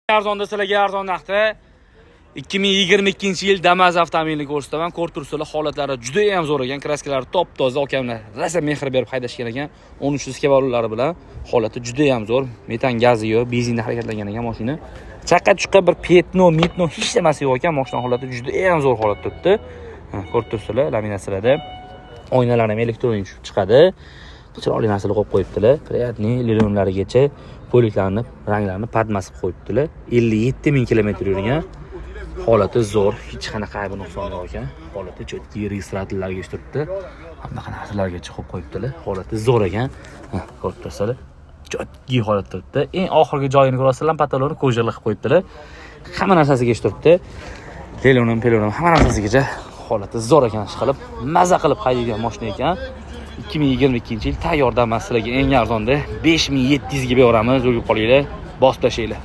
Arzonda sizlarga arzon narxda 2022 yil Damas avtomobilini ko'rsataman. Ko'rib turibsizlar, holatlari juda ham zo'r ekan, краска lari top toza, okamlar rosa mehr berib haydashgan ekan. 13 diska valvlari bilan holati juda ham zo'r. Metan gazi yo'q, benzinda harakatlangan ekan mashina. Chaqqa chuqqa bir пятно, metno hech nimasi yo'q ekan. Mashina holati juda ham zo'r holatda turibdi. Ha, ko'rib turibsizlar, laminatsiyalarda oynalar ham elektronik tushib chiqadi. Chiroyli narsalar qo'yib qo'yibdilar. Приятный lelonlarigacha ko'ylaklarni ranglarini подмазать qilib qo'yibdilar. 57 ming kilometr yurgan. Holati zo'r, hech qanaqa aybi nuqson yo'q ekan. Holati чёткий, registratorlarga turibdi. Hamma narsalargacha qo'yib qo'yibdilar. Holati zo'r ekan. Ha, ko'rib turibsizlar. Чёткий holatda turibdi. Eng oxirgi joyini ko'rasizlar, потолок ni кожа li qilib qo'yibdilar. Hamma narsasiga turibdi. Lelonim, pelonim hamma narsasigacha holati zo'r ekan, ish qilib, maza qilib haydaydigan mashina ekan. 2022 yil tayyor Damas sizlarga eng arzonda 5700 ga beramiz, ulgurib qolinglar, bosib tashlanglar.